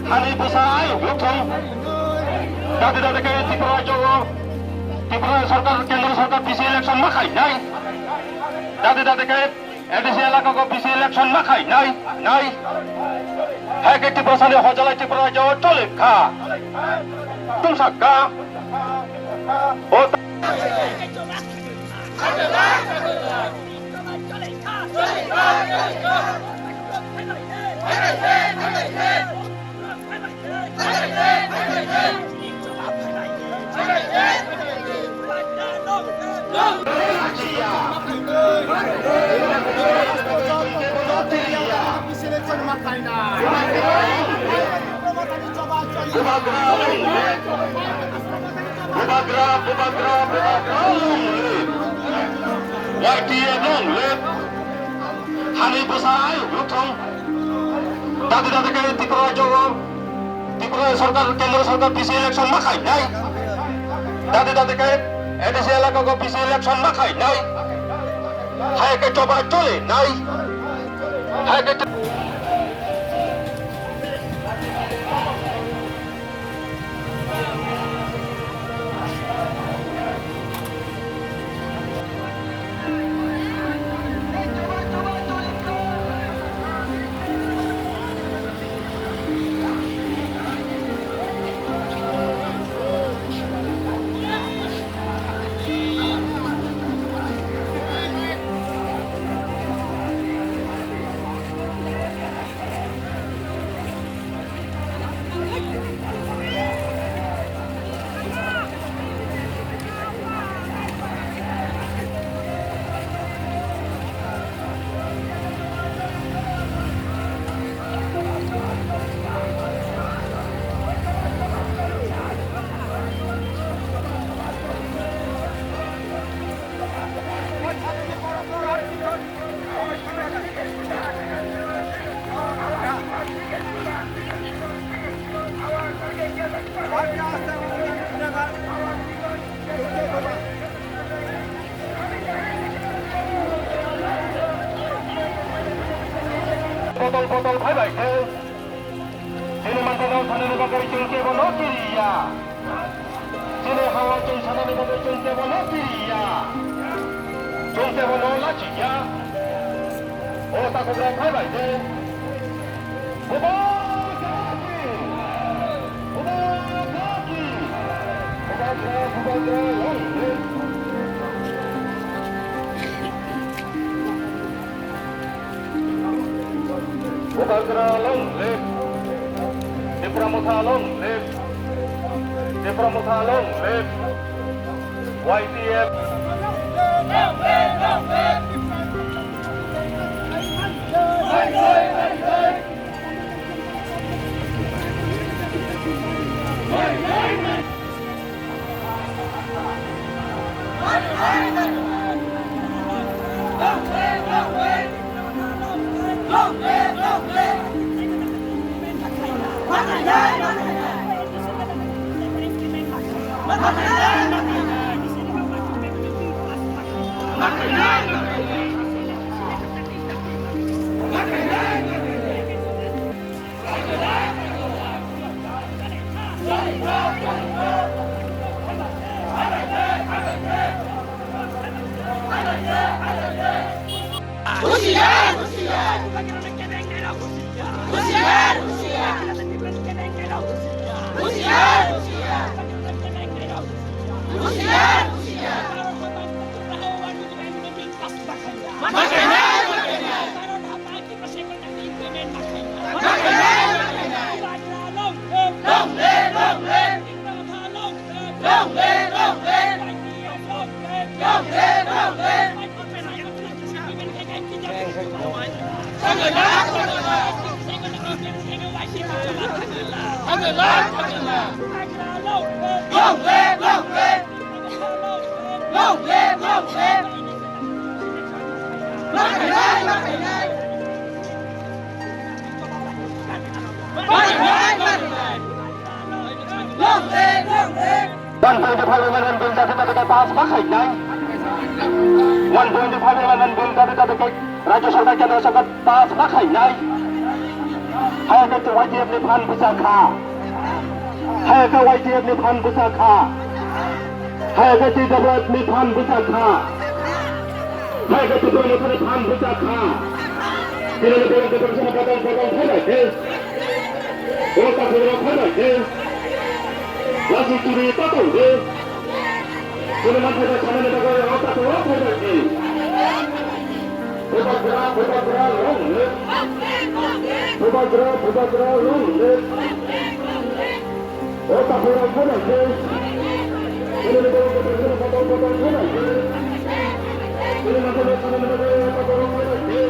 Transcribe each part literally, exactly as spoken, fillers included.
Hani bwsa ayuk wngthung. Dati dati khe Tripura rajyo o Tripura sarkar, kendro sarkar B C election ma khainai. Dati dati khe A D C elaka o B C election ma khainai, nai. Hai khe Tiprasani hojalai Tripura rajyo o chole kha. Tungsa kha. O Bubagra, bubagra, bubagra, long live. Y T F long live. Hani bwsa ayuk wngthung. Dati dati khe Tripura rajyo o Tripura sarkar, kendro sarkar B C election ma khainai. Dati dati khe A D C elaka o B C election ma khainai. Hai khe choba chole nai. Hai khe Botol botol phai bai khe. Chini manthano sanani bagwi chwng kebo no kiriya. Chini hao chwng sanani bagwi chwng kebo no kiriya. Chwng kebo no lachiya. O takhuk rok phai bai de. Bubagra ki! Bubagra ki! Bubagra, bubagra, long live! Bubagra long live. Tipra Motha long live. Tipra Motha long live. Y T F. One twenty-five amendment bill dabi dabi khe pass ma khainai. One twenty-five amendment bill dabi dabi khe Rajya Sarkar, Kendra Sarkar pass ma khainai. Haya khe Y T F ni phan bwsa kha. Haya khe Y T F ni phan bwsa kha. Haya khe T W F ni phan bwsa kha. Haya khe Tripura Motha ni phan bwsa kha. Tini ni Tripura Motha ni phan bwsa kha. O takhuk rok phai bai khe. Lasi tini ta tong khe. Chini manthai bai sanani bagwi o takhuk rok phai bai khe. Bubagra, Bubagra, long live. Bubagra, Bubagra, long live. O takhuk rok phai bai khe. Chini ni borok bubagra, bubagra, bubagra phai bai khe. Chini manthai bai sanani bagwi o takhuk rok phai bai khe.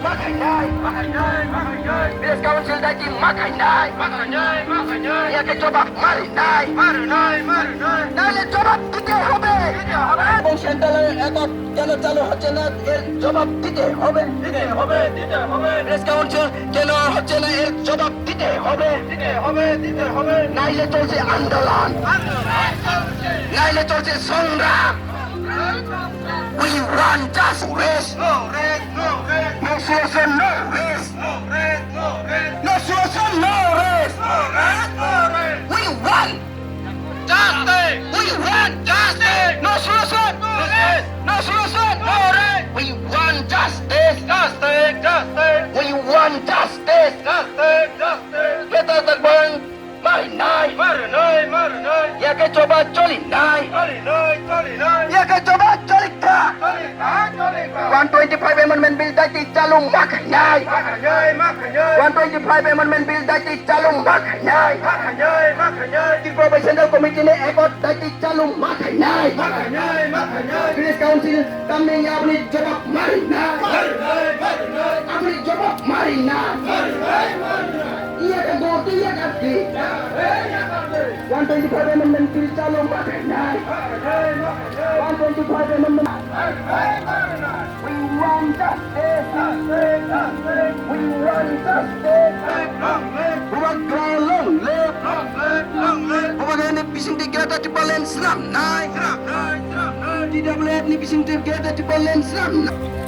Ma khainai, ma khainai, ma khainai. Village Council daiti ma khainai, ma khainai, ma khainai. Yakhe jobab ma rinai, ma rinai, ma rinai. Naile jobab dite hobe, dite hobe. Ebong central-e ekot keno chalu hocche na, er jobab dite hobe, dite hobe, dite hobe. Village Council keno hocche na, er jobab dite hobe, dite hobe, dite hobe. Naile cholche andolon. Andolon. Naile chorche songra. We want justice. No rest, no rest. No solution, no rest. No rest, no rest. No solution, no rest. No rest, no rest. We want justice. We want justice. No solution, no rest. No solution, no rest. We want justice. Justice, justice. We want justice. Justice, justice. Keta takbang. Marinai! Marinai! Marinai! Yake choba cholinai! Cholinai! Cholinai! Yake choba cholikha! Cholikha! Cholikha! One twenty-five Amendment Bill daiti chalu makhainai! Makhainai! Makhainai! One twenty-five Amendment Bill daiti chalu makhainai! Makhainai! Makhainai! Tripura Central Committee ni accord daiti chalu makhainai! Makhainai! Makhainai! Village Council tamni aboni jawab marinai! Marinai! Marinai! Aboni jawab marinai! Marinai! Marinai! Iya ka doti, iya ka di. One twenty-five Amendment Bill chalu makhainai. One twenty-five Amendment. We want justice. We want justice. Bubagra long live. Bubagra ni bisingtwi Greater Tipraland swnamnai. T W F ni bisingtwi Greater Tipraland swnamnai.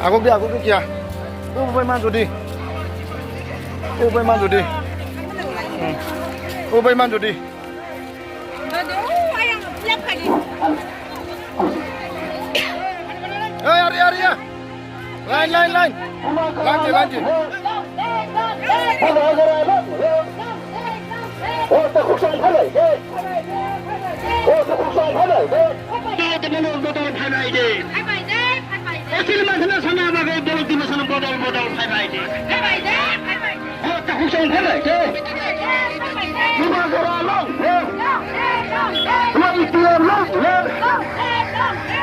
Agok di, agok di kia. O bai manjo di. O bai manjo di. Hmm. O bai manjo di. Hey, ari, ari, ya. Line, line, line. Line, line, line. Asil masana sana bagwi bolok di masana bodol bodol phai bai di. Ho, takhuk song phai bai de. Bubagra long live. Long live, long live. Long live, long live.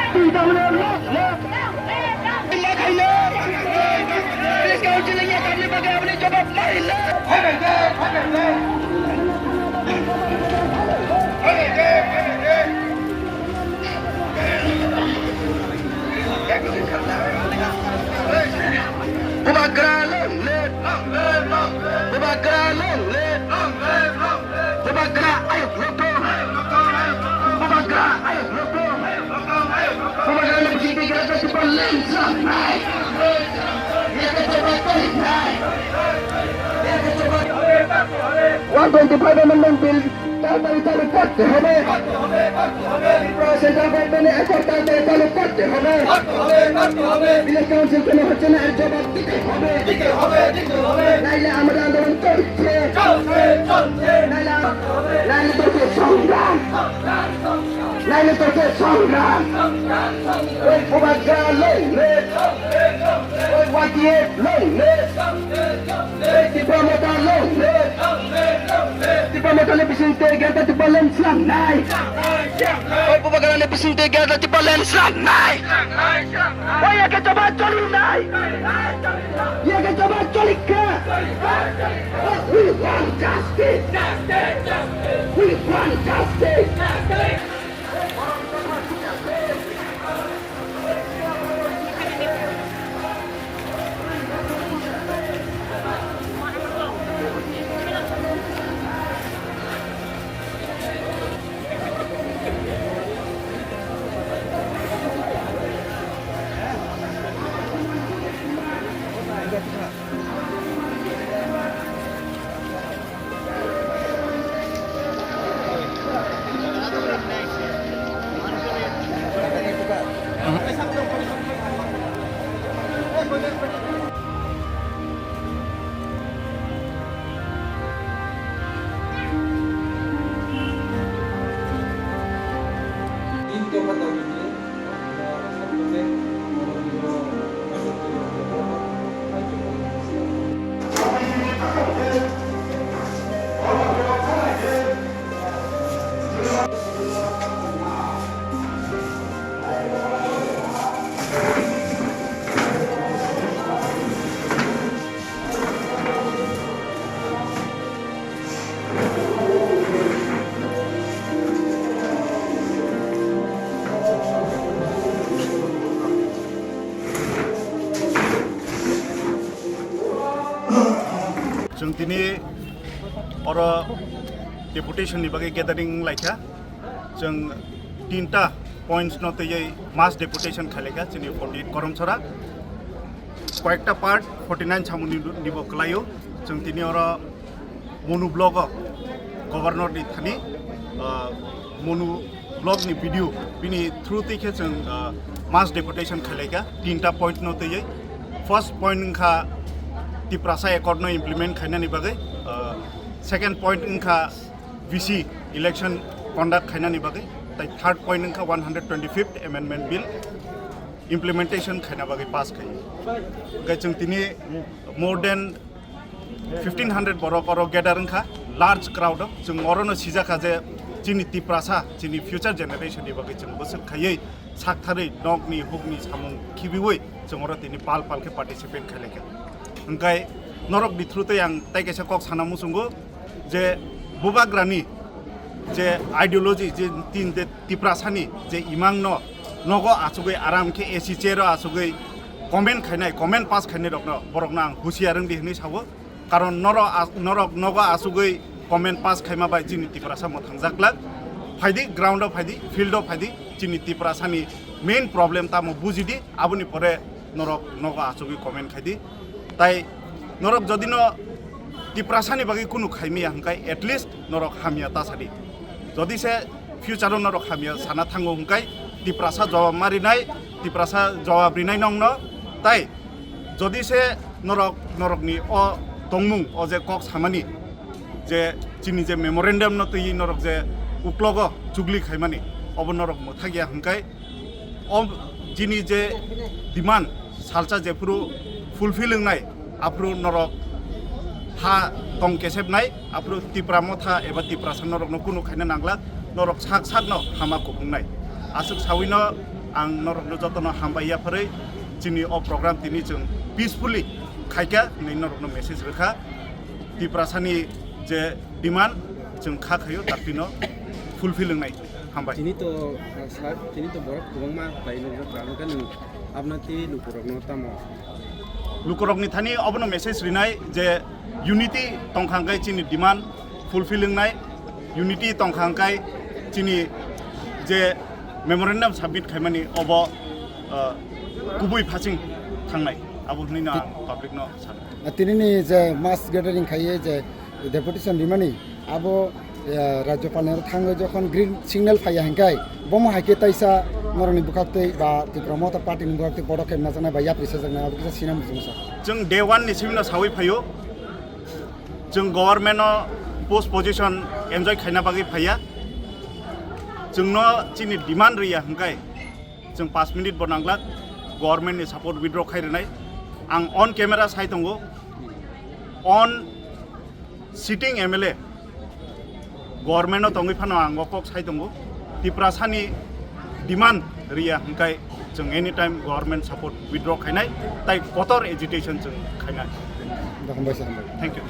Bubagra long live! Bubagra long live! Bubagra ayuk loto! Bubagra ayuk loto! Bubagra long live! Bubagra long live! One twenty five amendment bill তাড়াতাড়ি চালু করতে হবে। ত্রিপুরা সেন্ট্রাল গভর্নমেন্টের অ্যাকর্ড তাড়াতাড়ি চালু করতে হবে। Village council কেন হচ্ছে না, এর জবাব দিতে হবে। নাইলে আমাদের আন্দোলন চলছে। নাইলে আম-, নাইলে চলছে সংগ্রাম। নাইলে চলছে সংগ্রাম। ওই বুবাগ্রা লড়লে, ওই ওয়াইটিএফ লড়লে, এই ত্রিপুরা মোটা লড়লে, ত্রিপুরা মোটা লে বিষ্ণুপ্রিয়া গেলতা ত্রিপুরা ল্যান্ড স্লাম নাই। ওই বুবাগ্রা লে বিষ্ণুপ্রিয়া গেলতা ত্রিপুরা ল্যান্ড স্লাম নাই। ওই একে জবাব চলি নাই। একে জবাব চলি কে? We want justice. We want justice. Chwng tini oro deputation ni bagwi gathering laikha. Chwng tinta points no twiwi mass deputation khailaikha chini forty eight Karamchara. Koyekta part forty nine samung ni, nibo kwlaio. Chwng tini oro Monu block o governor ni thani, ah, Monu block ni B D O bini through twi khe chwng, ah, mass deputation khailaikha tinta point no twiwi. First point wngkha Tiprasa Accord no implement khainani bagwi, ah, second point wngkha V C election conduct khainani bagwi, tai third point wngkha one hundred twenty fifth amendment bill implementation khaina bagwi pass khai. Hwnkhe chwng tini more than fifteen hundred borok oro gather wngkha, large crowd o. Chwng orono sijakha je chini Tiprasa, chini future generation ni bagwi chwng bwswk khaiwi saktharwi nokni hukni samung khibiwi chwng oro tini pal pal khe participate khailaikha. Hwnkhe norokni through tei ang tai kaisa kok sana muchungo je bubagrani je ideology, je tin de Tiprasani je imangno nogo achugwi aram khe A C chair o achugwi comment khainai, comment pass khainai rokno, borokno ang husiar wngdi hwnwi sawo. Karon norok a-, norok nogo achugwi comment pass khaima bai chini Tiprasa mwthangjaklak. Phaidi ground o phaidi, field o phaidi, chini Tiprasani main problem tamo bujidi, aboni pore norok nogo achugwi comment khaidi. Tai norok jodi no Tiprasani bagwi kunu khaimiya hwnkhe at least norok hamya ta sadi. Jodi se future o norok hamya sana thango hwnkhe Tiprasa jawab ma rinai, Tiprasa jawab rinai nongno. Tai jodi se norok, norokni o tongmung, o je kok samani, je chini je memorandum no twi norok je uklogo chugli khaimani, obo norok mwthagya hwnkhe o chini je demand salsa jephuru fulfill wngnai, aphuru norok ha tong kesepnai, aphuru Tipra Motha eba Tiprasa norokno kunu khaina nangla, norok sak sakno hama kuphungnai. Aswk sawino ang norokno jotono hambai yapharwi chini o program tini chwng peacefully khaikha hwnwi norokno message rwkha. Tiprasani je demand chwng kha khayo daktino fulfill wngnai. Hambai. Tini to, uh, sir, tini to borok kwbangma khlai nukjak, ang khe nwng abna tei lukurokno tamo? Lukurokni thani obono message rinai je unity tongkha hwnkhe chini demand fulfill wngnai, unity tongkha hwnkhe chini je memorandum submit khaimani obo, uh, kubui phasing thangnai, abo hwnwi no ang public no sano. Tinini je mass gathering khaiye je deputation rimani, abo, eh, Rajyapalni oro thangwi jokhon green signal phaiya hinkhai, bomo hai khe taisa norokni bwkhaktwi ba Tipra Motha Party ni bwkhaktwi podokkhep najaknai ba yapri sajaknai, abo kisa sinam bujung sa. Chwng day one ni simino sawi phaio, chwng government no post position enjoy khaina bagwi phaiya, chwngno chini demand riya hinkhai, chwng paanch minute bo nanglak, government ni support withdraw khai rwnai. Ang on camera sai tongo, on sitting M L A government o tongwi phano ang o kok sai tongo, Tiprasani demand riya hinkhai chwng anytime government support withdraw khainai, tai kotor agitation chwng khainai. Hambai sir, hambai. Thank you.